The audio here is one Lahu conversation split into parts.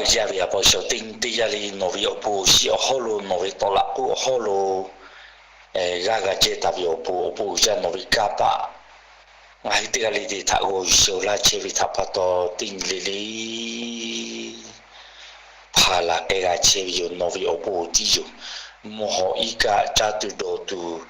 Yaˇ ve a pa sha teˇ nyi teˇ yanˇ le, nawˬ ve awˬ bon awˬ shinˉ awˬ hawˉ lo, nawˬ ve tawˍ laꞈ k'oˆ awˬ hawˉ lo g'aˇ g'a jehˇ taˍ ve awˬ bon, awˬ bon uiˍ jaˇ nawˬ ve kanˇ paˆ ngaˬ hui teˇ g'aˇ le le htaꞈ g'aw yuˬ sheh laˇ chehˇ ve htaꞈ pa taw, teˇ nyi le le hpaˍ laˬ k'ai g'a chehˇ ve yoˬ. Nawˬ ve awˬ bon awˬ tiˉ yoˬ. Mvuhˇ hawˬ iˉ kaˆ caˇ tuˬ dawˬ tuˬ,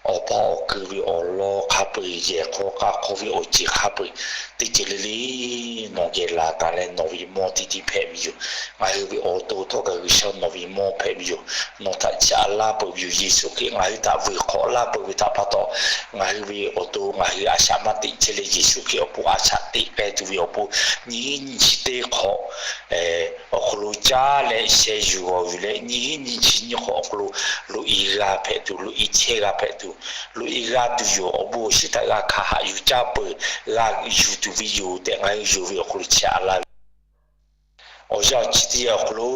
awˬ pa awˬ kuiˬ ve awˬ lawn hk'a peu-eˬ, yehˬ hk'aw k'a hk'aw ve awˬ ceˬ hk'a peu-eˬ, teˇ ceuˬ le le nawˬ geh laˬ taˍ leh nawˬ ve mawˇ teˇ tiˉ hpehꞈ ve yoˬ. Ngaˬ hui ve awˬ to htawˇ kaꞈ G'uiˬsha nawˬ ve mawˇ hpehꞈ ve yoˬ. Nawˬ htaꞈ chiˇ aꞈ laˇ peuˬ ve yoˬ. Yeˍsuˆ Hkriꞈ ngaˬ hui htaꞈ vuiˬ hk'awꞈ laˇ peuˬ ve htaꞈ pa taw, ngaˬ hui ve awˬ to ngaˬ hui a shaꞈ maˇ teꞈ chehˇ leh, Yeˍsuˆ Hkriꞈ awˬ pon a shaꞈ teꞈ k'ai tuˬ ve awˬ pon, nyiˇ hinˉ nyiˇ chi teˇ hk'awꞈ awˬ hk'aw lo caˇ leh sheh yuˬ g'awˬ yuˬ leh, nyiˇ hinˉ nyiˇ chi nyiˇ hk'awꞈ awˬ hk'aw lo loꞈ-e g'a hpehꞈ tuˬ, loꞈ-e chehˇ g'a hpehꞈ tuˬ, loꞈ-e g'a tuˬ yoˬ. Awˬ bon awˬ shinˉ htaꞈ g'a hkanˍ haꞈ yuˬ caˇ peuˬ, g'a yuˬ tuˬ ve yoˬ tehꞈ ngaˬ hui yonˍ ve awˬ hk'aw lo chiˇ aꞈ laˇ ve awˬ yanˇ chi teˇ yanˇ awˬ hk'aw lo,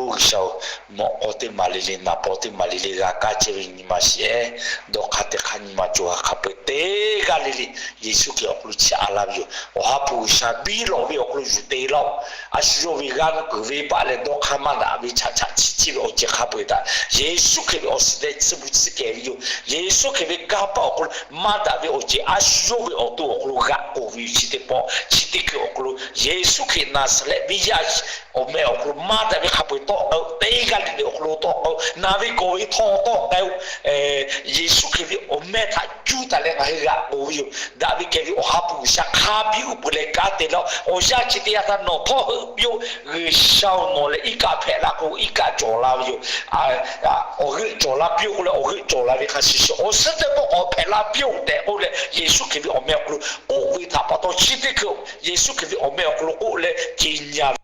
G'uiˬsha-oˬ, mawꞈ k'aw teˇ maˬ le le, naˍ paw teˇ maˬ le le g'a kaˇ chehˇ ve nyi ma shiˍ-ehˉ, dawˇ hk'aˇ teˇ hk'aˇ nyi ma cawˬ ha hk'a peu-eˬ teˇ g'aˇ le le Yeˍsuˆ Hkriꞈ awˬ hk'aw lo chiˇ aꞈ laˇ ve yoˬ. Awˬ ha hpu G'uiˬsha biˇ lawꞈ ve awˬ hk'aw lo yuˬ te laˇ-oˆ. A shu yawˇ ve g'aˇ nuˇ kuiˬ venˇbaˆ leh dawˇ hk'aˇ maˇ daꞈ ve chaꞈ chaꞈ chi chi ve awˬ ceuˬ hk'a peu-eˬ htaꞈ Yeˍsuˆ Hkriꞈ ve awˬ suhˍ deh tsuhˇ bvuhꞈ tsuhˇ kehˬ ve yoˬ. Yeˍsuˆ Hkriꞈ ve kanˇ paˆ awˬ hk'aw lo maˇ daꞈ ve awˬ ceuˬ a shu yawˇ ve awˬ to awˬ hk'aw lo g'aꞈ k'oˬ ve yoˬ. Chi teˇ pawˆ chi teˇ hkui awˬ hk'aw lo Yeˍsuˆ Hkriꞈ Naˍzaˍrehˆ venˇ yaˇ awˬ meh awˬ hk'aw lo maˇ daꞈ ve hk'a peu-eˬ tawˆ k'ai-oˆ. Teˇ g'aˇ le le awˬ hk'aw lo tawˆ k'ai-oˆ. Naˬ ve gawˬ ve htawˇ tawˆ k'ai-oˆ. Yeˍsuˆ Hkriꞈ ve awˬ meh htaꞈ juˇ taˍ leh ngaˬ hui g'aꞈ k'oˬ ve yoˬ. Daꞈ ve kehˬ ve Awˬ ha hpu G'uiˬsha hk'a biˇ uˉ peunˍ leh kanˉ te laˇ-oˆ. Awˬ yanˇ chi teˇ yanˇ htaˇ nawˬ htawˇ heuˆ piˇ-oˆ. G'uiˬsha-oˬ, nawˬ lehˬ iˉ kaˆ hpehꞈ la k'o, iˉ kaˆ cawˬ la ve yoˬ. Awˬ g'euˆ cawˬ la piˇ-oˆ k'oˆ leh, awˬ g'euˆ cawˬ la ve hk'a shuˍ shuˍ awˬ suhˉ teˇ pawˆ k'awꞈ hpehꞈ la piˇ-oˆ tehꞈ k'oˆ leh, Yeˍsuˆ Hkriꞈ ve awˬ meh awˬ hk'aw lo k'oˆ ve htaꞈ pa taw chi teˇ hkui Yeˍsuˆ Hkriꞈ ve awˬ meh awˬ hk'aw lo k'oˆ leh ce nyi-a ve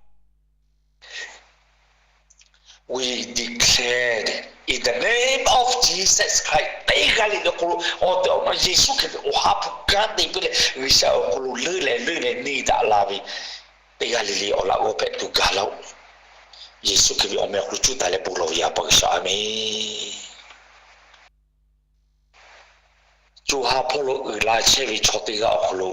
We declare in the name of Jesus Christ. Teˇ g'aˇ le le awˬ hk'aw lo awˬ tehˬ awˬ na Yeˍsuˆ Hkriꞈ ve awˬ ha hpu kanˉ te piˇ leh, G'uiˬsha awˬ hk'aw lo leuˉ leh leuˉ leh neˇ daꞈ la ve teˇ g'aˇ le le awˬ laꞈ g'awˇ hpehꞈ tuˬ gaˬ laˇ-oˆ. Yeˍsuˆ Hkriꞈ ve awˬ meh awˬ hk'aw lo cuˇ taˍ leh bon lawˬ ve Yaˇ pa G'uiˬsha, a menˬ. Co ha hpawˇ lo uiˍ la chehˇ ve chaw teˇ g'aˇ awˬ hk'aw lo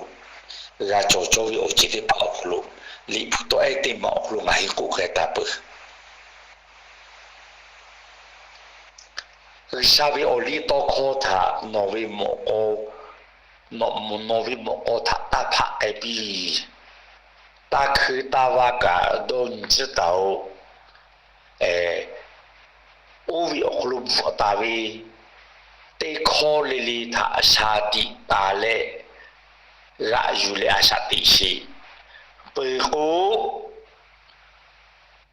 g'a cawˬ cawˇ ve awˬ ceuˬ teˇ hpaˍ awˬ hk'aw lo, Liꞈ hpu tawˆ ehˉ teˇ maˬ awˬ hk'aw lo ngaˬ hui k'oˆ k'ai taˍ peuˬ. G'uiˬsha ve awˬ liˇ tawˇ hkawˇ htaꞈ nawˬ ve mawꞈ k'aw, nawˬ ve mawꞈ k'aw htaꞈ taˇ hpaˆ k'ai piˇ. Taˇ hkui taˇ vaˇ kaꞈ dawˇ nyi tcuhˉ taˍ-oꞈ. Oˇ ve awˬ hk'aw lo bvuhꞈ taˍ ve teˇ hkawˇ le le htaꞈ shaˍ tiꞈ taˍ leh g'aꞈ yuˬ leh a shaꞈ teꞈ sheˍ. Peuˬ k'o,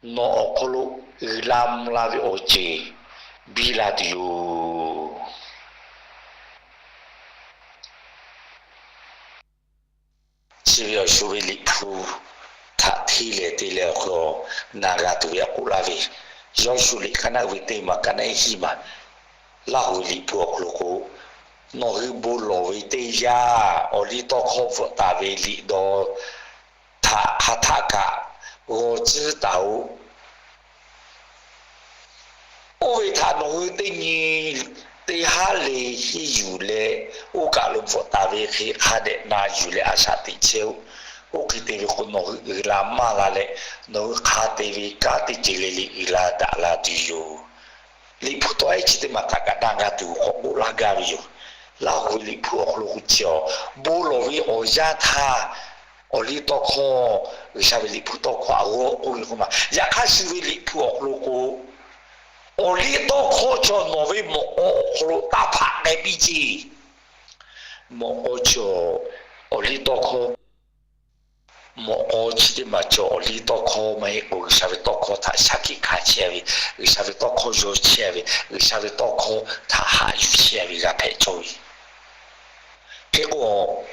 nawˬ awˬ hk'aw lo uiˍ la mvuh la ve awˬ ceuˬ biˇ la tuˬ yoˬ. Chi ve awˬ shu ve Liꞈ hpu htaꞈ hteˇ lehˬ te leh awˬ hk'aw lo na g'a tuˬ ve a k'oˆ laˇ ve, Yawˇshuˆ liꞈ ka naˆ ve teˇ maˬ ka naˆ hiˆ maˬ, Laˇ huˍ ve Liꞈ hpu awˬ hk'aw lo k'o, nawˬ hui bon lawˬ ve teˇ yanˇ awˬ liˇ tawˇ hkawˇ bvuhꞈ taˍ ve liꞈ dawˬ htaꞈ hk'aˬ htaˆ kaꞈ g'aw tcuhˉ taˍ-oꞈ. Oˇ ve htaꞈ nawˬ hui teˇ nyi teˇ haˉ le henˇ yuˬ leh, oˇ kaˬ lo bvuhꞈ taˍ ve hk'e hk'a dehꞈ na yuˬ leh a shaꞈ teꞈ chehˇ-oˆ. Oˇ hk'e te ve k'o, nawˬ hui uiˍ la maˇ la leh, nawˬ hui hk'a te ve kanˉ teˇ ceuˬ le le uiˍ la daꞈ la tuˬ yoˬ. Liꞈ hpu tawˆ ehˉ chi teˇ maˬ htaꞈ kaꞈ na g'a tuˬ k'awꞈ k'oˆ laˇ gaˇ ve yoˬ. Laˇ huˍ ve Liꞈ hpu awˬ hk'aw lo k'o, chi awˬ bon lawˬ ve awˬ yanˇ htaˇ, awˬ liˇ tawˇ hkawˇ, G'uiˬsha ve Liꞈ hpu tawˇ hkawˇ a g'awˇ k'oˆ ve k'o maˬ, yaꞈ hk'aˇ shu ve Liꞈ hpu awˬ hk'aw lo k'o, awˬ liˇ tawˇ hkawˇ chaw nawˬ ve mawꞈ k'aw awˬ hk'aw lo taˇ hpaˆ k'ai piˇ ceˇ. Mawꞈ k'aw chaw, awˬ liˇ tawˇ hkawˇ, mawꞈ k'aw chi teˇ maˬ chaw awˬ liˇ tawˇ hkawˇ maˇ heˆ k'o, G'uiˬsha ve tawˇ hkawˇ htaꞈ shaˉ hkiˆ hkanˍ chehˇ ve, G'uiˬsha ve tawˇ hkawˇ yaw chehˇ ve, G'uiˬsha ve tawˇ hkawˇ htaꞈ haꞈ yuˬ chehˇ ve g'a hpehꞈ cawˇ ve. Hk'e k'o,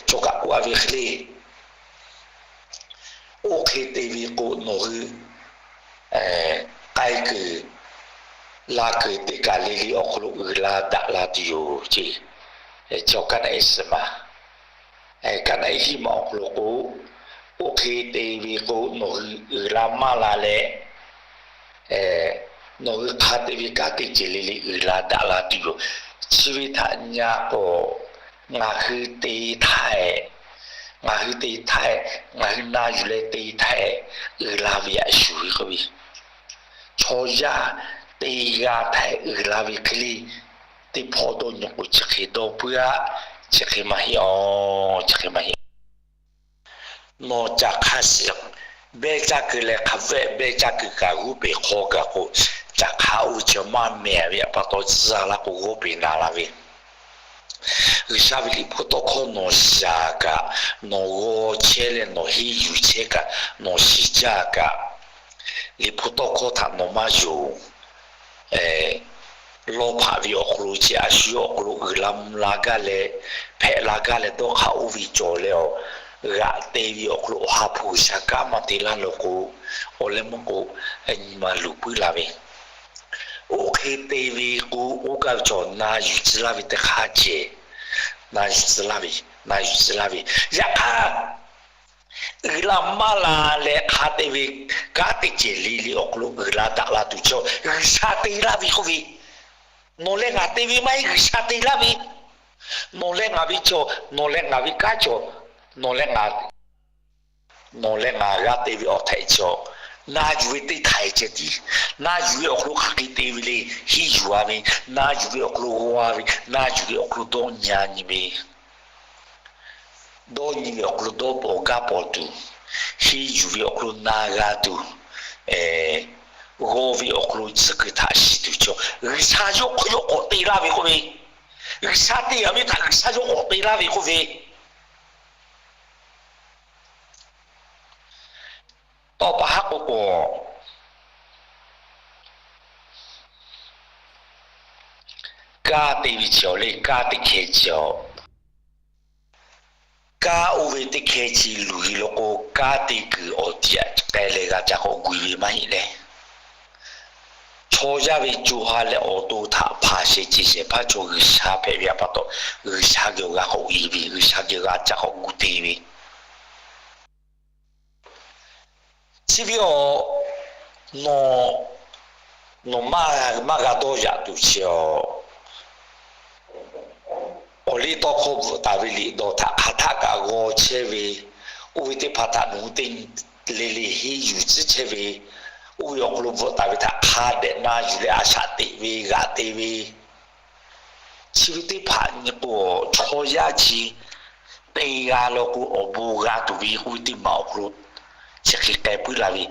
chaw kaꞈ k'oˆ a ve hk'e le, oˇ hk'e te ve k'o, nawˬ hui k'ai kuiˬ la kuiˬ teˇ kaˬ le le awˬ hk'aw lo uiˍ la daꞈ la tuˬ yoˬ ceˇ. Chaw ka naˆ ehˉ suhˍ maˬ, ka naˆ ehˉ hiˆ maˬ awˬ hk'aw lo k'o, oˇ hk'e te ve k'o, nawˬ hui uiˍ la maˇ la leh, nawˬ hui hk'a te ve kanˉ teˇ ceuˬ le le uiˍ la daꞈ la tuˬ yoˬ. Chi ve htaꞈ nyi-a k'o, ngaˬ hui te htaˇ-ehˍ, Ngaˬ hui te htaˇ, ngaˬ hui na yuˬ leh te htaˇ, uiˍ la ve yaꞈ shuˍ ve k'oˆ ve, chaw yaˇ te g'a htaˇ uiˍ la ve hk'e le, teˇ hpawˇ dawˇ nyi k'o chi hk'e dawˇ puiˉ aˆ, chi hk'e maˇ heˆ aˬ, chi hk'e maˇ heˆ. Nawˬ caˬ hk'a shiˍ behˇ caˇ keu leh hk'a vehˆ behˇ caˇ keu kaꞈ g'oˇ peˬ hk'aw gaˬ k'o, caˬ hk'a oˇ ve chi maˇ mehˍ ve pa taw tcuh laˇ k'o g'oˇ peˬ na la ve. G'uiˬsha ve liꞈ hpu tawˇ hkawˇ nawˬ shiˍ kaꞈ, nawˬ g'aw chehˇ leh nawˬ henˇ yuˬ chehˇ kaꞈ, nawˬ shiˍ jaˇ kaꞈ, liꞈ hpu tawˇ hkawˇ htaꞈ nawˬ maˇ yonˍ. Lawˇ hpaꞈ ve awˬ hk'aw lo chi a shu yawˇ awˬ hk'aw lo uiˍ la mvuh la gaˇ leh, hpehꞈ la gaˇ leh dawˇ hk'a oˇ ve cawˬ leh awˬ, g'aꞈ te ve awˬ hk'aw lo Awˬ ha hpu G'uiˬsha kanˉ maˇ te laˇ lo k'o, awˬ leh meuˇ k'o, nyi ma luˬ puiˉ la ve. Oˇ hk'e te ve k'o, oˇ kaˇ ve cawˬ na yuˬ tcuh laˇ ve teˇ hk'aˇ ceh, na yuˬ tcuh laˇ ve, na yuˬ tcuh laˇ ve. Yaꞈ hk'aˇ, uiˍ la maˇ la leh hk'a te ve kanˉ teˇ ceuˬ le le awˬ hk'aw lo uiˍ la daꞈ la tuˬ chaw G'uiˬsha te laˇ ve k'oˆ ve, nawˬ leh ngaˬ te ve maˇ heˆ, G'uiˬsha te laˇ ve. Nawˬ leh ngaˬ ve cawˬ, nawˬ leh ngaˬ ve kanˉ cawˬ, nawˬ leh ngaˬ, nawˬ leh ngaˬ g'a te ve awˬ htehꞈ cawˬ, na yuˬ ve teˇ htaiˍ ceh tiˉ. Na yuˬ ve awˬ hk'aw lo hk'aˬ hk'e te ve le, henˇ yuˬ a ve, na yuˬ ve awˬ hk'aw lo g'aw a ve, na yuˬ ve awˬ hk'aw lo dawˇ nyi a nyi ve, dawˇ nyi ve awˬ hk'aw lo dawˇ pawˍ gaˇ pawˍ tuˬ, henˇ yuˬ ve awˬ hk'aw lo na g'a tuˬ, g'aw ve awˬ hk'aw lo tcuhˉ kuiˬ htaꞈ shiˍ tuˬ chaw G'uiˬsha yawˇ hk'aw yawˇ k'awꞈ te laˇ ve k'oˆ ve, G'uiˬsha te a ve htaꞈ G'uiˬsha yawˇ k'awꞈ te laˇ ve k'oˆ ve, tawˇ pa haˉ k'o k'o, kanˉ te ve chi awˬ le, kanˉ teˇ hkeh chi awˬ, kanˉ oˇ ve teˇ hkeh chi luˬ ve law k'o, kanˉ te kuiˬ awˬ ti aꞈ k'ai leh g'a ca k'awꞈ gu ve maˇ heˆ leh, chaw yaˇ ve co ha leh awˬ to htaꞈ hpanˍ shehˍ ce shehˍ hpaˇ chaw G'uiˬsha hpehꞈ ve pa taw, G'uiˬsha geh awˬ g'a k'awꞈ uiˍ ve, G'uiˬsha geh g'a ca k'awꞈ gu te ve, chi ve awˬ, nawˬ, nawˬ maˇ, maˇ g'a dawˇ yaꞈ tuˬ chi awˬ, awˬ liˇ tawˇ hkawˇ bvuhꞈ taˍ ve liꞈ dawˬ htaꞈ hk'aˬ htaˆ kaꞈ g'aw chehˇ ve, oˇ ve teˇ hpaˍ htaꞈ nawˬ hui te le le henˇ yuˬ tcuhˉ chehˇ ve, oˇ ve awˬ hk'aw lo bvuhꞈ taˍ ve htaꞈ hk'a dehꞈ na yuˬ leh a shaꞈ teꞈ ve g'aꞈ te ve, chi ve teˇ hpaˍ nyi k'o, chaw yaˇ chi te g'a law k'o, awˬ bon g'a tuˬ ve k'oˆ ve teˇ maˬ awˬ hk'aw lo chi hk'e k'ai puiˉ la ve,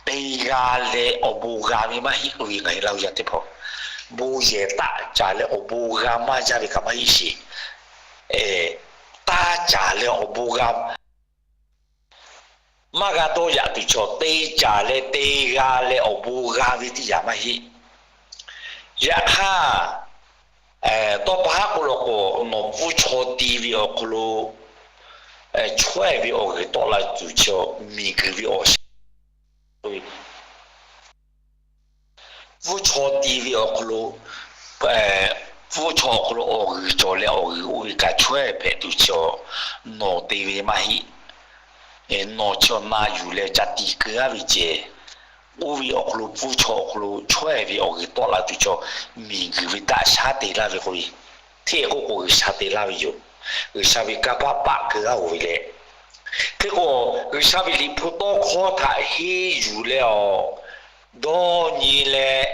te g'a leh awˬ bon g'a ve maˇ heˆ k'oˆ ve ngaˬ hui Laˇ huˍ yaˇ teˇ hpaˍ, bon yehˬ taˆ caˍ leh awˬ bon g'a maˇ jaˇ ve kaꞈ maˇ heˆ sheˍ. Taˇ caˍ leh awˬ bon g'a maˇ g'a dawˇ yaꞈ tuˬ chaw te caˍ leh te g'a leh awˬ bon g'a ve teˇ yanˇ maˇ heˆ. Yaꞈ hk'aˇ, tawˇ pa haˉ k'oˆ law k'o, nawˬ pfuhˇ chaw ti ve awˬ hk'aw lo chaweh ve awˬ g'uiˬ tawˆ la tuˬ chaw miˬguiˬ ve awˬ sha pfuhˇ chaw ti ve awˬ hk'aw lo, pfuhˇ chaw awˬ hk'aw lo awˬ g'uiˬ cawˬ leh awˬ g'uiˬ oˇ ve kaꞈ chaweh hpehꞈ tuˬ chaw nawˬ te ve maˇ heˆ. Nawˬ chaw na yuˬ leh ca ti keu aˉ ve ceh, oˇ ve awˬ hk'aw lo pfuhˇ chaw awˬ hk'aw lo chaweh ve awˬ g'uiˬ tawˆ la tuˬ chaw miˬguiˬ ve daꞈ shaˉ te laˇ ve k'oˆ ve, hteˇ k'oˆ k'o G'uiˬsha te laˇ ve yoˬ. G'uiˬsha ve kanˇ paˆ paˆ keu aˉ-oˬ ve leh, hk'e k'o, G'uiˬsha ve liꞈ hpu tawˇ hkawˇ htaꞈ henˇ yuˬ leh awˬ dawˇ nyi leh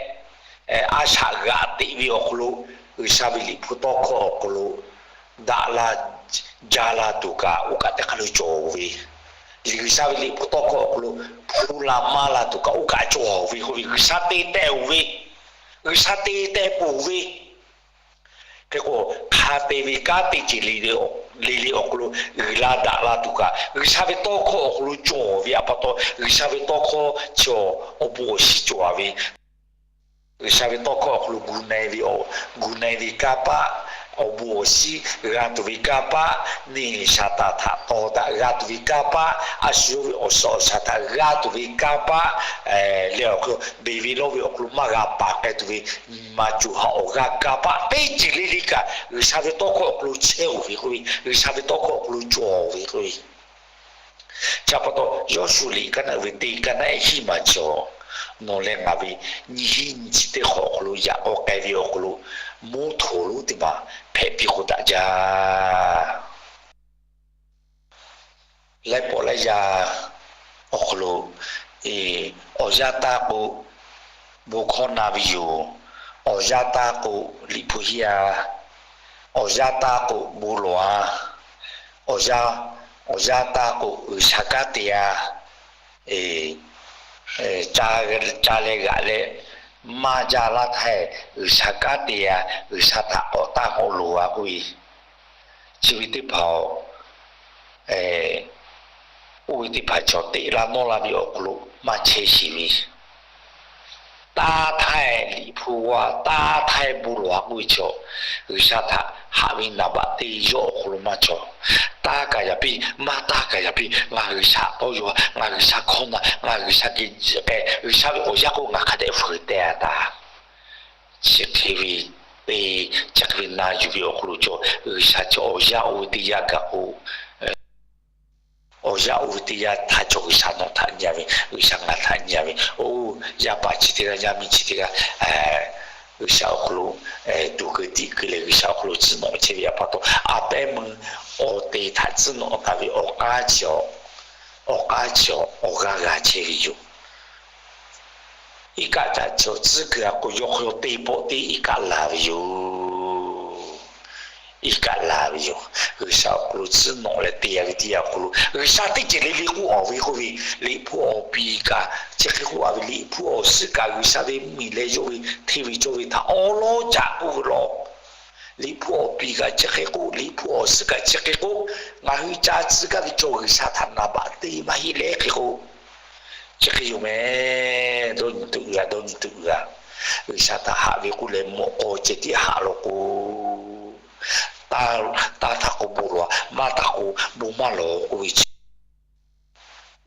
a shaꞈ g'aꞈ teꞈ ve awˬ hk'aw lo, G'uiˬsha ve liꞈ hpu tawˇ hkawˇ awˬ hk'aw lo daꞈ la, ja la tuˬ kaꞈ oˇ kaꞈ teˇ hk'a lo cawˬ-oˬ ve, G'uiˬsha ve liꞈ hpu tawˇ hkawˇ awˬ hk'aw lo hpu la maˇ la tuˬ kaꞈ oˇ kaꞈ cawˬ-oˬ ve k'oˆ ve, G'uiˬsha te tehꞈ-oˬ ve, G'uiˬsha te tehꞈ peuˬ ve, hk'e k'o, hk'a te ve kanˉ teˇ ceuˬ le le awˬ hk'aw lo uiˍ la daꞈ la tuˬ kaꞈ, G'uiˬsha ve tawˇ hkawˇ awˬ hk'aw lo cawˬ ve pa taw, G'uiˬsha ve tawˇ hkawˇ chi awˬ, awˬ bon awˬ shinˉ cawˬ-a ve, G'uiˬsha ve tawˇ hkawˇ awˬ hk'aw lo gu na-e ve, gu na-e ve kanˇ paˆ, awˬ bon awˬ shinˉ g'a tuˬ ve kanˇ paˆ, neˇ Saˍtanˍ htaꞈ tawˍ daꞈ g'a tuˬ ve kanˇ paˆ, a shu yawˇ ve awˬ suhˍ awˬ shaˍ htaꞈ g'a tuˬ ve kanˇ paˆ, leh awˬ hk'aw lo beˬ ve lawˇ ve awˬ hk'aw lo maˇ g'a paˍ k'ai tuˬ ve nyi ma co ha awˬ g'aˇ kanˇ paˆ teˇ ceuˬ le le kaꞈ, G'uiˬsha ve tawˇ hkawˇ awˬ hk'aw lo chehˇ-oˬ ve k'oˆ ve, G'uiˬsha ve tawˇ hkawˇ awˬ hk'aw lo cawˬ-oˬ ve k'oˆ ve, chi pa taw Yawˇshuˆ liꞈ kaˉ naˆ uiˍ ve teˇ kaˉ naˆ hiˆ maˬ chaw, nawˬ leh ngaˬ ve nyiˇ hinˉ nyiˇ chi teˇ hk'awꞈ awˬ hk'aw lo yaꞈ k'aw k'ai ve awˬ hk'aw lo, mvuhˇ htoꞈ lonˉ teˇ maˬ hpehꞈ piˇ k'o daꞈ jaˇ. Laiˉ pawˆ laiˉ yaˇ awˬ hk'aw lo, awˬ yanˇ taˇ k'o, bon hkawˇ na ve yoˬ. Awˬ yanˇ taˇ k'o, liꞈ hpu hiˆ a. Awˬ yanˇ taˇ k'o, bon lawˬ a. Awˬ yanˇ, awˬ yanˇ taˇ k'o, G'uiˬsha kanˉ te a. Ca, ca leh g'aꞈ leh maˇ jaˇ laˇ htaˇ, G'uiˬsha kanˉ te a, G'uiˬsha htaꞈ k'awꞈ taˇ k'awꞈ loˍ a k'oˆ ve, chi ve teˇ hpaˍ oˇ ve teˇ hpaˍ chaw teꞈ la nawˇ la ve awˬ hk'aw lo maˇ chehˇ sheˍ ve. Taˇ htaˇ liꞈ hpu g'a, taˇ htaˇ bon lawˬ a k'oˆ ve chaw, G'uiˬsha htaꞈ haꞈ ve naˍ baꞈ te yawˇ awˬ hk'aw lo maˇ cawˬ. Taˇ kaꞈ yaꞈ piˇ, maˇ taˇ kaꞈ yaꞈ piˇ, ngaˬ G'uiˬsha tawˇ yaw, ngaˬ G'uiˬsha hkawˇ na, ngaˬ G'uiˬsha geh k'ai, G'uiˬsha ve awˬ yanˇ k'o ngaˬ hk'a dehꞈ fuiˍ teh a taˍ. Chi hk'e ve te, chi hk'e ve na yuˬ ve awˬ hk'aw lo cawˬ, G'uiˬsha chi awˬ yanˇ oˇ ve teˇ yanˇ kaꞈ k'o, awˬ yanˇ oˇ ve teˇ yanˇ htaꞈ cawˬ G'uiˬsha nawˬ htaꞈ nyi a ve, G'uiˬsha ngaˬ htaꞈ nyi a ve, oˇ yaˇ paˍ chi teˇ g'aˇ, yaˇ miˇ chi teˇ g'aˇ, G'uiˬsha awˬ hk'aw lo tuˬ keu tiꞈ keu leh G'uiˬsha awˬ hk'aw lo tcuhˉ nawꞈ chehˇ ve yaˇ pa taw, a pehˉ meuˇ awˬ te htaꞈ tcuhˉ nawꞈ taˍ ve awˬ k'aˉ chi, awˬ k'aˉ chi awˬ g'aˇ g'a chehˇ ve yoˬ. Iˉ kaˆ kaꞈ chaw tcuhˉ keu a k'o, yawˇ hk'aw lo teˇ pawˆ teˇ iˉ kaˆ la ve yoˬ. Iˉ kaˆ la ve yoˬ. G'uiˬsha awˬ hk'aw lo tcuhˉ nawꞈ leh te a ve teˇ yanˇ awˬ hk'aw lo, G'uiˬsha teˇ ceuˬ le le k'oˆ a ve k'oˆ ve, liꞈ hpu awˬ piˍ kaꞈ chi hk'e k'oˆ a ve, liꞈ hpu awˬ suhˉ kaꞈ G'uiˬsha ve mvuhˇmiˬ leh yawˇ ve hteˇ ve cawˇ ve htaꞈ awˉ lawˉ caꞈ k'oˆ ve law. Liꞈ hpu awˬ piˍ kaꞈ chi hk'e k'oˆ, liꞈ hpu awˬ suhˉ kaꞈ chi hk'e k'oˆ, ngaˬ hui ca tcuh gaˇ ve chaw G'uiˬsha htaꞈ naˍ baꞈ te maˇ heˆ leh hk'e k'o, chi hk'e yoˬ meh. Dawˇ nyi tuˬ g'a, dawˇ nyi tuˬ g'a. G'uiˬsha htaꞈ haꞈ ve k'oˆ leh mawꞈ k'aw ceh tiˉ haꞈ law k'o, taˇ htaˇ k'o bon lawˬ, maˇ htaˇ k'o bon maˇ lawˬ k'oˆ ve chi,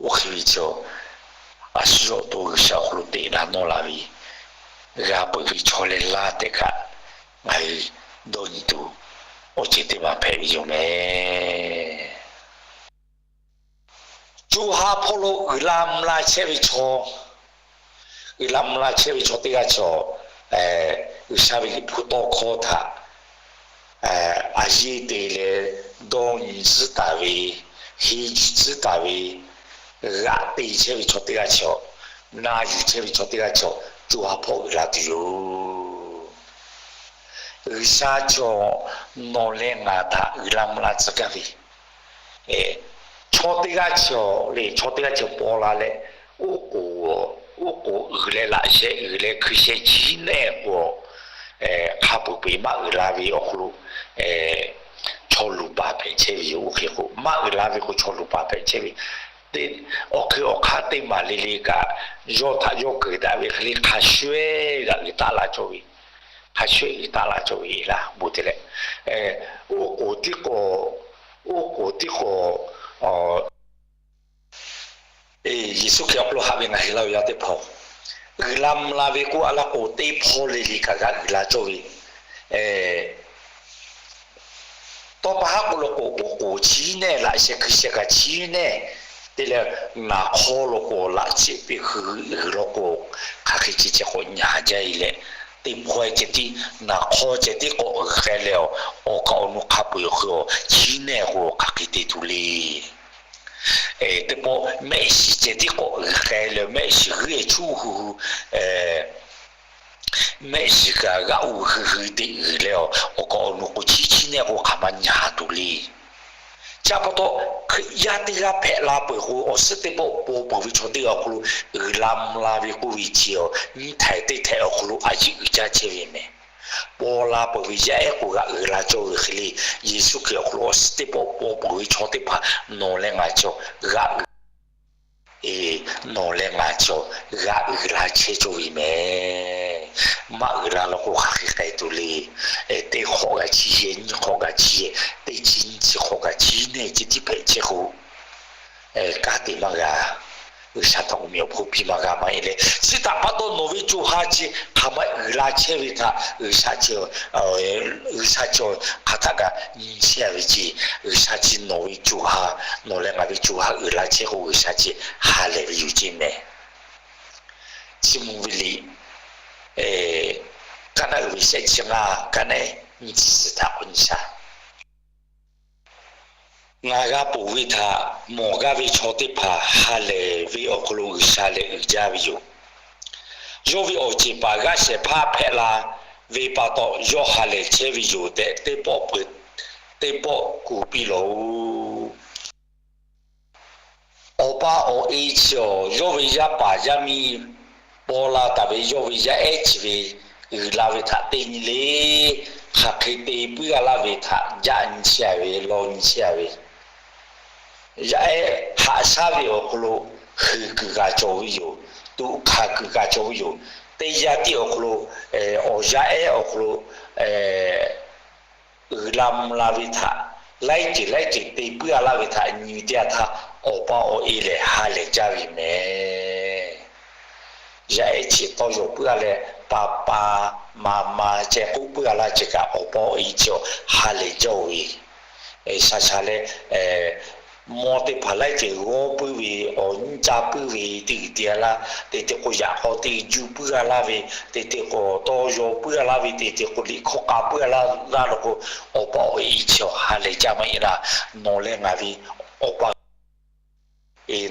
oˇ hk'e ve chaw, a shu yawˇ to G'uiˬsha awˬ hk'aw lo teꞈ la nawˇ la ve, g'a peuˬ ve chaw leh laˇ tehꞈ kaꞈ, ngaˬ hui dawˇ nyi tuˬ awˬ ceuˬ teˇ maˬ hpehꞈ ve yoˬ meh. Co ha hpawˇ lo uiˍ la mvuh la chehˇ ve chaw, uiˍ la mvuh la chehˇ ve chaw teˇ g'aˇ chaw, G'uiˬsha ve liꞈ hpu tawˇ hkawˇ htaꞈ a yeˇ te leh dawˇ nyi tcuhˉ taˍ ve, henˇ yuˬ tcuhˉ taˍ ve, g'aꞈ te chehˇ ve chaw teˇ g'aˇ chaw, na yuˬ chehˇ ve chaw teˇ g'aˇ chaw, co ha hpawˇ uiˍ la tuˬ yoˬ. G'uiˬsha chaw nawˬ leh ngaˬ htaꞈ uiˍ la mvuh la tcuh gaˇ ve, chaw teˇ g'aˇ chaw le, chaw teˇ g'aˇ chaw paw la leh, oˉ k'oˍ, oˉ k'oˍ uiˍ leh laꞈ sheh uiˍ leh hkui sheh chiˉ nehˆ k'o, hk'a peuˬ peˬ maˇ uiˍ la ve awˬ hk'aw lo chaw luˬ paˍ hpehꞈ chehˇ ve yoˬ. Oˇ hk'e k'o, maˇ uiˍ la ve k'o chaw luˬ paˍ hpehꞈ chehˇ ve, awˬ hk'e awˬ hk'aˇ teˇ maˬ le le kaꞈ, yawˇ htaꞈ yawˇ keunˍ daꞈ ve hk'e le hk'a shuˍ ehˉ g'aꞈ uiˍ taˆ la cawˇ ve, hk'a shuˍ ehˉ uiˍ taˆ la cawˇ ve laˇ bon te leh, oˉ k'oˍ tiˉ k'o, oˉ k'oˍ tiˉ k'o, Yeˍsuˆ Hkriꞈ awˬ hk'aw lo haꞈ ve ngaˬ hui laˇ ve yaˇ teˇ hpaˍ-oˬ, uiˍ la mvuh la ve k'oˆ a laˇ k'o, teˇ hpawˇ le le kaꞈ g'a uiˍ la cawˇ ve, tawˇ pa haˉ k'oˆ lo k'o, oˉ k'oˍ chiˉ nehˆ, laꞈ sheh hkui sheh kaꞈ chiˉ nehˆ, te leh naˍ hk'awˇ lo k'o laꞈ cheˆ piˇ hui uiˍ law k'o, hk'aˬ hk'e ceh ceh k'awꞈ nyi haˍ jaˇ e leh, teˇ hpawˇ ceh tiˉ naˍ hk'awˇ ceh tiˉ k'awꞈ uiˍ k'ai leh, awˬ kaˍ awˬ nu hk'a peu-eˬ awˬ hk'e chiˉ nehˆ k'o hk'aˬ hk'e te tuˬ le. Teˇ pawˆ mehˆ shiˍ ceh tiˉ k'awꞈ uiˍ k'ai leh, mehˆ shiˍ g'uiˇ e chuˇ hu hu, mehˆ shiˍ kaꞈ g'aˆ u hui hui te uiˍ leh, awˬ kaˍ awˬ nu k'o chiˉ chiˉ nehˆ k'o hk'aˬ ma nyi haˍ tuˬ le. Chi pa taw, Hkriꞈ yaˇ teˇ g'aˇ hpehꞈ la peuˬ k'o, awˬ suhˉ teˇ pawˆ paw peuˬ ve chaw teˇ g'aˇ awˬ hk'aw lo uiˍ la mvuh la ve k'oˆ ve chi, nyiˇ htaiˍ teˇ htaiˍ awˬ hk'aw lo a yeˆ uiˍ jaˇ chehˇ ve meh. Paw la peuˬ ve yaˇ ehˉ k'o g'a uiˍ la cawˇ ve hk'e le, Yeˍsuˆ Hkriꞈ awˬ hk'aw lo awˬ suhˉ teˇ pawˆ paw peuˬ ve chaw teˇ hpaˍ nawˬ leh ngaˬ cawˬ g'a uiˍ, nawˬ leh ngaˬ cawˬ g'a uiˍ la chehˇ cawˇ ve meh. Maˇ uiˍ la law k'o hk'aˬ hk'e k'ai tuˬ le. Teˇ hk'awꞈ g'a chiˇ yehˬ, nyiˇ hk'awꞈ g'a chiˇ yehˬ, teˇ chi nyiˇ chi hk'awꞈ g'a chiˉ nehˆ ceh tiˉ hpehꞈ chehˇ k'o, kanˉ te maˇ g'a. G'uiˬsha htaꞈ awˬ meꞈ awˬ hponˇ piˇ maˇ g'a maˇ heˆ leh, chi htaꞈ pa taw nawˬ ve co ha chi hk'aˬ ma uiˍ la chehˇ ve htaꞈ G'uiˬsha chi, G'uiˬsha chi hk'aˬ htaˆ kaꞈ nyi chehˇ a ve ce. G'uiˬsha chi nawˬ ve co ha, nawˬ leh ngaˬ ve co ha uiˍ la chehˇ k'o G'uiˬsha chi ha lehˬ ve yoˬ ce meh. Chi mvuh ve liꞈ, kaˉ naˆ uiˍ ve shehˆ chi ngaˇ, kaˉ naˆ nyiˇ chi suhˍ htaꞈ k'awꞈ nyi sha. Ngaˬ g'a ponˬ ve htaꞈ mawˬ gaˇ ve chaw teˇ hpaˍ ha lehˬ ve awˬ hk'aw lo G'uiˬsha lehˬ uiˍ jaˇ ve yoˬ. Yawˇ ve awˬ ceˬ paˍ g'aˇ shehˍ hpaˇ hpehꞈ la ve pa taw, yawˇ ha lehˬ chehˇ ve yoˬ tehꞈ teˇ pawˆ peuˬ, teˇ pawˆ kuˬ piˇ lawˬ-oꞈ. Awˬ pa awˬ e chi awˬ yawˇ ve yaˇ paˍ yaˇ miˇ paw la taˍ ve yawˇ ve yaˇ ehˉ chi ve uiˍ la ve htaꞈ teˇ nyi le, hk'aˬ hk'e te puiˉ a laˇ ve htaꞈ jaˆ nyi chehˇ a ve, law nyi chehˇ a ve, yaˇ ehˉ haꞈ shaˉ ve awˬ hk'aw lo huiˍ kuiˬ g'a cawˬ ve yoˬ. Tuꞈ hkanˍ kuiˬ g'a cawˬ ve yoˬ. Teˇ yanˇ tiˉ awˬ hk'aw lo awˬ yaˇ ehˉ awˬ hk'aw lo uiˍ la mvuh la ve htaꞈ laiˉ ceuˬ laiˉ ceuˬ te puiˉ a laˇ ve htaꞈ nyi teˇ yanˇ htaˇ, awˬ pa awˬ e lehˬ ha lehˬ jaˇ ve yoˬ mehˍ. Yaˇ ehˉ chi tawˇ yaw puiˉ a leh, pa pa ma ma ceh k'oˆ puiˉ a laˇ ceh kaꞈ, awˬ pa awˬ e chi awˬ ha lehˬ jaˇ-oˬ ve, shaˍ shaˍ leh mawˇ teˇ hpaˍ laiˉ ceuˬ g'awˇ puiˉ ve, awˬ nyiˇ ca puiˉ ve, teˇ g'uiˬ te a laˇ, te te k'o yaꞈ k'aw te juˇ puiˉ a laˇ ve, te te k'o tawˇ yaw puiˉ a laˇ ve, te te k'o liꞈ hkawˇ k'a puiˉ a laˇ laˇ lo k'o, awˬ pa awˬ e chi awˬ ha lehˬ jaˇ maˇ heˆ laˇ. Nawˬ leh ngaˬ ve awˬ pa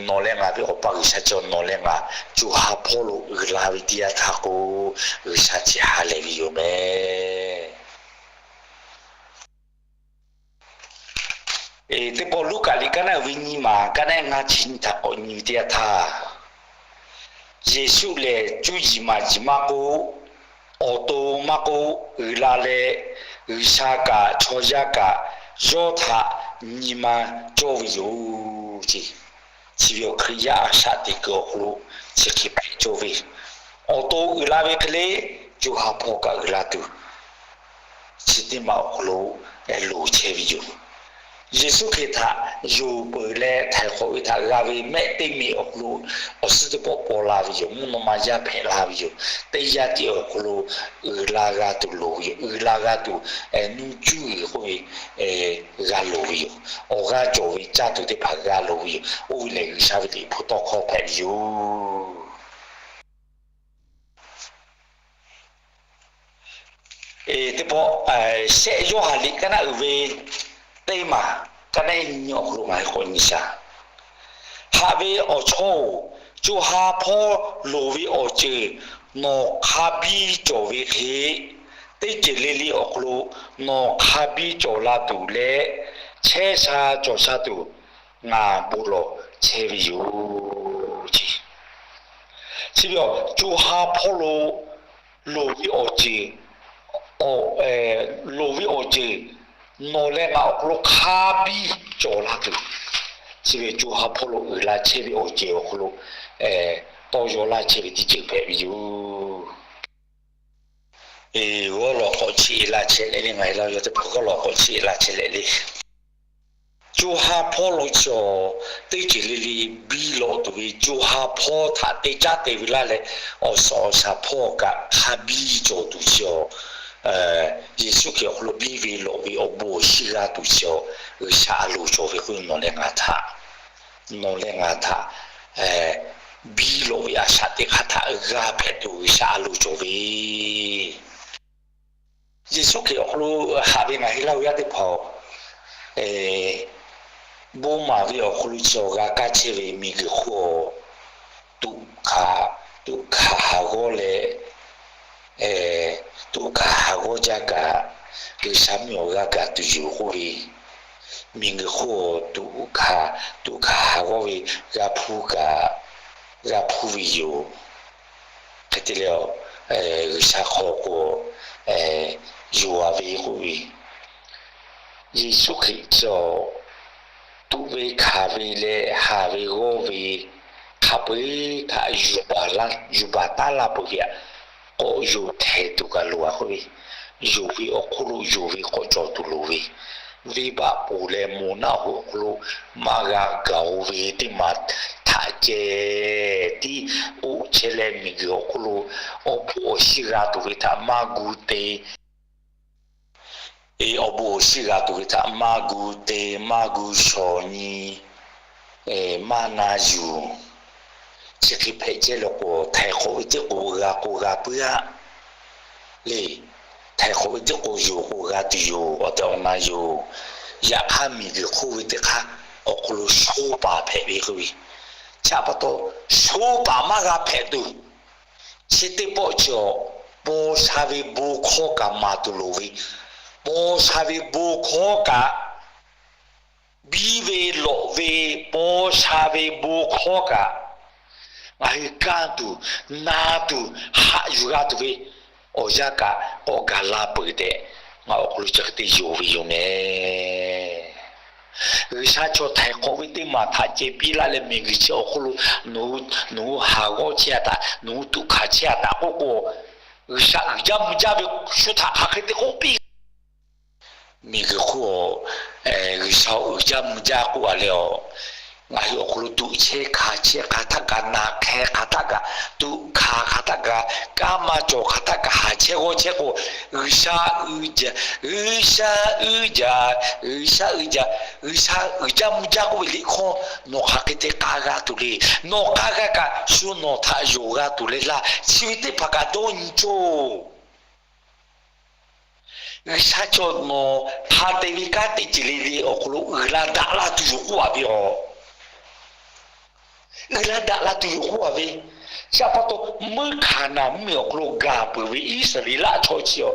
nawˬ leh ngaˬ ve Awˬ pa G'uiˬsha chi nawˬ leh ngaˬ co ha hpawˇ lo uiˍ la ve teˇ yanˇ htaˇ k'o, G'uiˬsha chi ha lehˬ ve yoˬ mehˍ. Teˇ pawˆ Luˉkaꞈ liꞈ kaˉ naˆ uiˍ ve nyiˇ maˬ kaˉ naˆ ngaˇ chi nyiˇ htaꞈ k'awꞈ nyi ve teˇ yanˇ htaˇ, Yeˍsuˆ lehˬ cuˇ yiˍ maˍ yiˍ maˇ k'oˆ, awˬ to maˇ k'oˆ, uiˍ la leh G'uiˬsha kaꞈ chaw yaˇ kaꞈ yawˇ htaꞈ nyi ma cawˇ ve yoˬ. Chi ve awˬ Hkriꞈ yaˇ a shaꞈ teꞈ kuiˬ awˬ hk'aw lo chi hk'e hpehꞈ cawˇ ve, awˬ to uiˍ la ve hk'e le, co ha hpawˇ kaꞈ uiˍ la tuˬ, chi teˇ maˬ awˬ hk'aw lo loˍ chehˇ ve yoˬ. Yeˍsuˆ Hkriꞈ htaꞈ yonˍ peuˬ leh htaiˍ hk'awꞈ ve htaꞈ g'a ve mehˆ teˇ meꞈ awˬ hk'aw lo awˬ suhˉ teˇ pawˆ paw la ve yoˬ. Mvuhˇ naw ma yaˇ hpehꞈ la ve yoˬ. Teˇ yanˇ tiˉ awˬ hk'aw lo uiˍ la g'a tuˬ loˍ ve yoˬ. Uiˍ la g'a tuˬ, nuˇ cuˇ g'uiˬ k'oˆ ve g'a loˍ ve yoˬ. Awˬ g'aˇ cawˬ ve caˇ tuˬ teˇ hpaˍ g'a loˍ ve yoˬ. Oˇ ve lehˬ G'uiˬsha ve liꞈ hpu tawˇ hkawˇ hpehꞈ ve yoˬ. Teˇ pawˆ shehˆ Yoˇhanˬ liꞈ kaˉ naˆ uiˍ ve teˇ maˬ kaˉ naˆ nyi awˬ hk'aw lo ngaˬ hui k'awꞈ nyi shaˍ. Haꞈ ve awˬ chawˇ-oˬ, co ha hpawˇ loˍ ve awˬ ceuˬ nawˬ hk'a biˇ cawˬ ve hk'e, teˇ ceuˬ le le awˬ hk'aw lo nawˬ hk'a biˇ cawˬ la tuˬ leh chehˇ sha cawˬ sha tuˬ ngaˬ bon lawˬ chehˇ ve yoˬ. Chi ve co ha hpawˇ lo loˍ ve awˬ ceuˬ, loˍ ve awˬ ceuˬ nawˬ leh ngaˬ awˬ hk'aw lo hk'a biˇ cawˬ la tuˬ, chi ve co ha hpawˇ lo uiˍ la chehˇ ve awˬ ceuˬ awˬ hk'aw lo tawˇ yaw laˇ chehˇ ve teˇ ceuˬ hpehꞈ ve yoˬ. G'awˇ lawˬ k'awꞈ chiˇ e laˇ chehˇ leh le, ngaˬ hui la yaw teˇ hpaˍ g'awˇ lawˬ k'awꞈ chiˇ e laˇ chehˇ leh le. Co ha hpawˇ lo chi awˬ teˇ ceuˬ le le biˇ lawꞈ tuˬ ve co ha hpawˇ htaꞈ te caˉ te ve laˇ leh, awˬ suhˍ awˬ shaˍ hpawˇ kaꞈ hk'a biˇ cawˬ tuˬ chi awˬ, Yeˍsuˆ Hkriꞈ awˬ hk'aw lo biˇ ve lawꞈ ve awˬ bon awˬ shinˉ g'a tuˬ chi awˬ, G'uiˬsha a loˍ cawˬ ve k'oˆ ve nawˬ leh ngaˬ htaꞈ, nawˬ leh ngaˬ htaꞈ biˇ lawꞈ ve a shaꞈ teꞈ hk'aˇ htaꞈ g'a hpehꞈ tuˬ G'uiˬsha a loˍ cawˬ ve Yeˍsuˆ Hkriꞈ awˬ hk'aw lo haꞈ ve ngaˬ hui Laˇ huˍ yaˇ teˇ hpaˍ-oˬ, bon maˍ ve awˬ hk'aw lo chi awˬ g'a kaˇ chehˇ ve miˬguiˬ hk'oˆ awˬ, tuꞈ hkanˍ, tuꞈ hkanˍ haˍ g'awˇ leh, tuꞈ hkanˍ haˍ g'awˇ jaˇ kaꞈ, G'uiˬsha mvuhˇ miˬ awˬ g'a gaˬ tuˬ yoˬ k'oˆ ve, miˬguiˬ hk'oˆ awˬ tuꞈ hkanˍ, tuꞈ hkanˍ haˍ g'awˇ ve g'a hpuˇ kaꞈ, g'a hpuˇ ve yoˬ. Hk'e te leh, G'uiˬsha hk'aw k'o, yonˍ a ve k'oˆ ve, Yeˍsuˆ Hkriꞈ chi awˬ tuꞈ ve hkanˍ ve leh haˍ ve g'awˇ ve hk'a peu-eˬ htaꞈ yuˬ baˬ taˉ laˇ peuˬ ve aꞈ, k'awꞈ yonˍ htehˍ tuˬ kaꞈ loˍ a k'oˆ ve, yonˍ ve awˬ hk'oˆ lo yonˍ ve k'awꞈ cawˬ tuˬ loˍ ve, venˇbaˆ ponˬ leh moˬ naˆ hoꞈ awˬ hk'aw lo maˇ g'a gaˬ-o ve teˇ maˬ htaꞈ ceh tiˉ k'oˆ chehˇ leh, miˬguiˬ awˬ hk'oˆ lo awˬ bon awˬ shinˉ g'a tuˬ ve htaꞈ maˇ gu te awˬ bon awˬ shinˉ g'a tuˬ ve htaꞈ maˇ gu te, maˇ gu shawˍ nyi, maˇ na yuˬ. Chi hk'e hpehꞈ chehˇ leh k'o, htaiˍ hk'awꞈ ve teˇ k'o g'a k'o g'a puiˉ aˆ le. Htaiˍ hk'awꞈ ve teˇ k'o yonˍ k'o g'a tuˬ yoˬ. Awˬ tehˬ awˬ na yoˬ. Yaꞈ hk'aˇ, miˬguiˬ hk'oˆ ve teˇ hk'aˇ awˬ hk'aw lo sho paˍ hpehꞈ ve k'oˆ ve, chi pa taw, sho paˍ maˇ g'a hpehꞈ tuˬ, chi teˇ pawˆ chi awˬ paw sha ve bon hkawˇ kaꞈ maˍ tuˬ loˍ ve, paw sha ve bon hkawˇ kaꞈ, biˇ ve lawꞈ ve paw sha ve bon hkawˇ kaꞈ, ngaˬ hui kanˇ tuˬ, na tuˬ, haꞈ yuˬ g'a tuˬ ve awˬ yanˇ kaꞈ k'awꞈ gaˬ la peuˬ tehꞈ, ngaˬ awˬ hk'aw lo chi hk'e te yonˍ ve yoˬ mehˍ. G'uiˬsha chaw htaiˍ hk'awꞈ ve teˇ maˬ htaꞈ ceh piˇ laˇ leh, miˬguiˬ chi awˬ hk'aw lo nawˬ hui haˍ g'awˇ chehˇ a htaꞈ, nawˬ hui tuꞈ hkanˍ chehˇ a htaꞈ k'oˆ k'o, G'uiˬsha uiˍ jaˇ mvuh jaˇ ve shu htaꞈ hk'aˬ hk'e te k'oˆ piˇ Miˬguiˬ hk'oˆ, G'uiˬsha uiˍ jaˇ mvuh jaˇ k'oˆ a leh, ngaˬ hui awˬ hk'aw lo tuꞈ chehˇ hkanˍ chehˇ hk'aˬ htaˆ kaꞈ, naˬ hk'e hk'aˬ htaˆ kaꞈ, tuꞈ hkanˍ hk'aˬ htaˆ kaꞈ, kanˉ maˇ cawˬ hk'aˬ htaˆ kaꞈ haˍ chehˇ g'awˇ chehˇ k'o, G'uiˬsha uiˍ jaˇ, G'uiˬsha uiˍ jaˇ, G'uiˬsha uiˍ jaˇ, G'uiˬsha uiˍ jaˇ mvuh jaˇ k'oˆ ve liꞈ hkawˇ nawˬ hk'aˬ hk'e te k'aˇ g'a tuˬ le. Nawˬ k'aˇ g'aˇ kaꞈ shu nawˬ htaꞈ yonˍ g'a tuˬ leh laˇ. Chi ve teˇ hpaˍ kaꞈ dawˇ nyi cawˇ. G'uiˬsha chaw nawˬ hk'a te ve kanˉ teˇ ceuˬ le le awˬ hk'aw lo uiˍ la daꞈ la tuˬ yoˬ k'oˆ a ve a. Uiˍ la daꞈ la tuˬ yoˬ k'oˆ a ve. Chi pa taw, meuˇ Hkaˍnanˍ mvuhˇmiˬ awˬ hk'aw lo gaˬ peuˬ ve Iˉsaˍreˍlaˆ chaw chi a,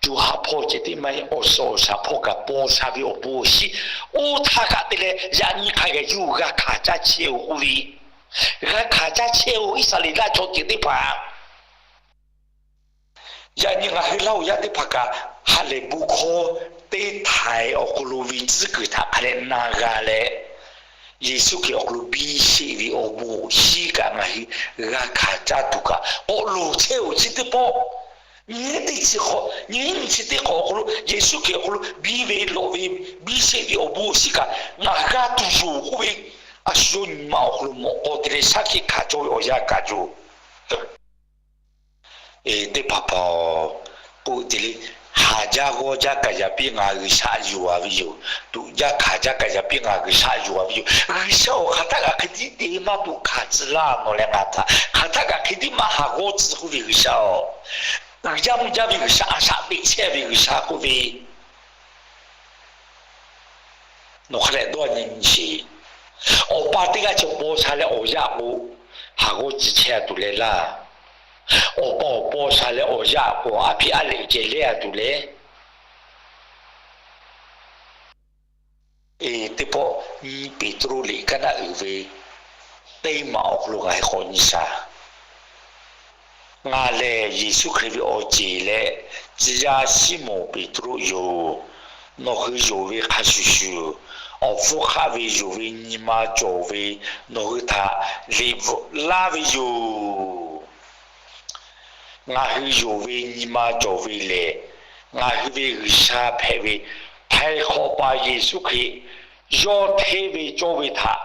co ha hpawˇ ceh tiˉ maˇ heˆ, awˬ suhˍ awˬ shaˍ hpawˇ kaꞈ paw sha ve awˬ bon awˬ shinˉ oˇ htaˇ kaꞈ te leh, yaꞈ nyi hk'a gaˬ yuˬ g'a hkanˍ caˇ chehˇ-oˬ k'oˆ ve, g'a hkanˍ caˇ chehˇ-oˬ Iˉsaˍreˍlaˆ chaw ceuˬ teˇ hpaˍ. Yaꞈ nyi ngaˬ hui Laˇhuˍ yaˇ teˇ hpaˍ kaꞈ, ha lehˬ bon hkawˇ teˇ htaiˍ awˬ hk'aw lo ve tcuhˉ kuiˬ htaꞈ hk'a dehꞈ na g'a leh, Yeˍsuˆ Hkriꞈ awˬ hk'aw lo biˇ sheˆ ve awˬ bon awˬ shinˉ kaꞈ ngaˬ hui g'a hkanˍ caˇ tuˬ kaꞈ k'awꞈ loˍ chehˇ-oˬ. Chi teˇ pawˆ nyi teˇ chi hk'awꞈ, nyi nyi chi teˇ hk'awꞈ awˬ hk'aw lo Yeˍsuˆ Hkriꞈ awˬ hk'aw lo biˇ ve lawꞈ ve, biˇ sheˆ ve awˬ bon awˬ shinˉ kaꞈ ngaˬ g'a tuˬ yoˬ k'oˆ ve, a shu yawˇ nyi ma awˬ hk'aw lo mawꞈ k'aw te leh shaˉ hkiˆ hkanˍ cawˇ ve awˬ yanˇ kaꞈ yoˬ. Teˇ hpaˍ hpaˍ-oˬ, k'oˆ te le, haˍ jaˇ g'awˇ jaˇ kaꞈ yaꞈ piˇ ngaˬ G'uiˬsha yuˬ a ve yoˬ. Tuꞈ jaˇ hkanˍ jaˇ kaꞈ yaꞈ piˇ ngaˬ G'uiˬsha yuˬ a ve yoˬ. G'uiˬsha awˬ hk'aˬ htaˆ kaꞈ hk'e tiˉ te maˇ tuꞈ hkanˍ tcuh laˇ nawˬ leh ngaˬ htaꞈ, hk'aˬ htaˆ kaꞈ hk'e tiˉ maˇ haˍ g'awˇ tcuh k'oˆ ve G'uiˬsha-oˬ, uiˍ jaˇ mvuh jaˇ ve G'uiˬsha, a shaꞈ teꞈ chehˇ ve G'uiˬsha k'oˆ ve nawˬ hk'a dehꞈ dawˇ nyi nyi sheˍ. Awˬ pa teˇ g'aˇ chi paw sha leh awˬ yaˇ k'o, haˍ g'awˇ tcuh chehˇ a tuˬ leh laˇ. Awˬ pa awˬ paw sha leh awˬ yaˇ k'o, aˉ hpiˇ aˉ lehꞈ ceh leh a tuˬ leh. Teˇ pawˆ nyi Peˍtruˆ liꞈ kaˉ naˆ uiˍ ve teˇ maˬ awˬ hk'aw lo ngaˬ hui k'awꞈ nyi shaˍ. Ngaˬ lehˬ Yeˍsuˆ Hkriꞈ ve awˬ ceˬ leh tcuh yaˇ Siˉmonˍ Peˍtruˆ yoˬ. Nawˬ hui yonˍ ve hk'a shuˍ shuˍ, awˬ hpfuhˇ hk'aˆ ve yonˍ ve nyi ma cawˬ ve nawˬ hui htaꞈ liꞈ bvuhꞈ laˇ ve yoˬ. Ngaˬ hui yonˍ ve nyi ma cawˬ ve lehˬ, ngaˬ hui ve G'uiˬsha hpehꞈ ve htaiˍ hk'awꞈ paˍ Yeˍsuˆ Hkriꞈ yawˇ hteˇ ve cawˇ ve htaꞈ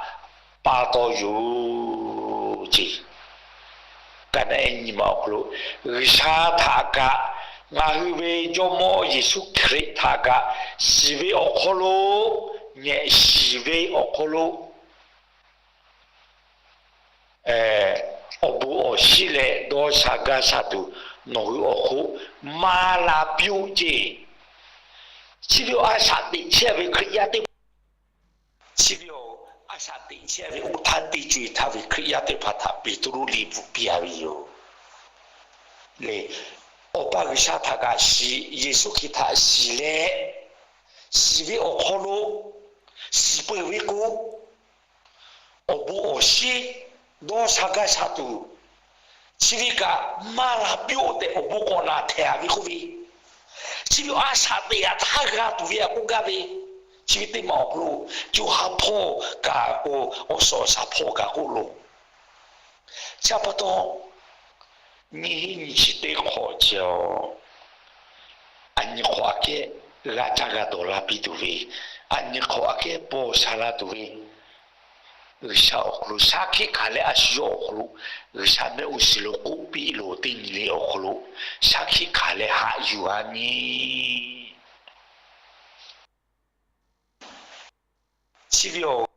pa taw yoˬ ceˇ. Kaˍnaˆ ehˉ nyi ma awˬ hk'aw lo G'uiˬsha htaꞈ kaꞈ, ngaˬ hui ve Jawˇmawˇ Yeˍsuˆ Hkriꞈ htaꞈ kaꞈ, shiˍ ve awˬ hk'aw lo, ngehˬ shiˍ ve awˬ hk'aw lo awˬ bon awˬ shinˉ leh dawˇ sha gaˇ sha tuˬ nawˬ hui awˬ hk'oˆ maˇ la piˇ-oˆ ceˇ. Chi ve a shaꞈ teꞈ chehˇ ve Hkriꞈ yaˇ teˇ hpaˍ, chi ve a shaꞈ teꞈ chehˇ ve oˇ htaˇ teˇ co-e htaˇ ve Hkriꞈ yaˇ teˇ hpaˍ htaꞈ Peˍtruˆ liꞈ bvuhꞈ piˇ a ve yoˬ. Lehˬ, Awˬ pa G'uiˬsha htaꞈ kaꞈ shiˍ, Yeˍsuˆ Hkriꞈ htaꞈ shiˍ leh, shiˍ ve awˬ hk'aw lo shiˍ peuˬ ve k'o, awˬ bon awˬ shinˉ dawˇ sha gaˇ sha tuˬ, chi ve kaꞈ maˇ la piˇ-oˆ tehꞈ awˬ bon k'awꞈ naˬ htehˍ a ve k'oˆ ve, chi ve a shaꞈ teꞈ a htaˇ g'a tuˬ ve a k'oˆ gaˇ ve, chi ve teˇ maˬ awˬ hk'aw lo co ha hpawˇ kaꞈ k'o, awˬ suhˍ awˬ shaˍ hpawˇ kaꞈ k'oˆ lo. Chi pa taw, nyiˇ hinˉ nyiˇ chi teˇ hk'awꞈ chi a, a nyi hk'awꞈ aꞈ kehˉ g'a caˇ g'a dawˬ la piˇ tuˬ ve, a nyi hk'awꞈ aꞈ kehˉ paw sha la tuˬ ve, G'uiˬsha awˬ hk'aw lo shaˉ hkiˆ hkanˍ leh a shu yawˇ awˬ hk'aw lo G'uiˬsha mehˆ g'uˇ suhˍ lo k'oˆ piˇ loˬ teˇ nyi le awˬ hk'aw lo shaˉ hkiˆ hkanˍ leh haꞈ yuˬ a nyi. Chi ve a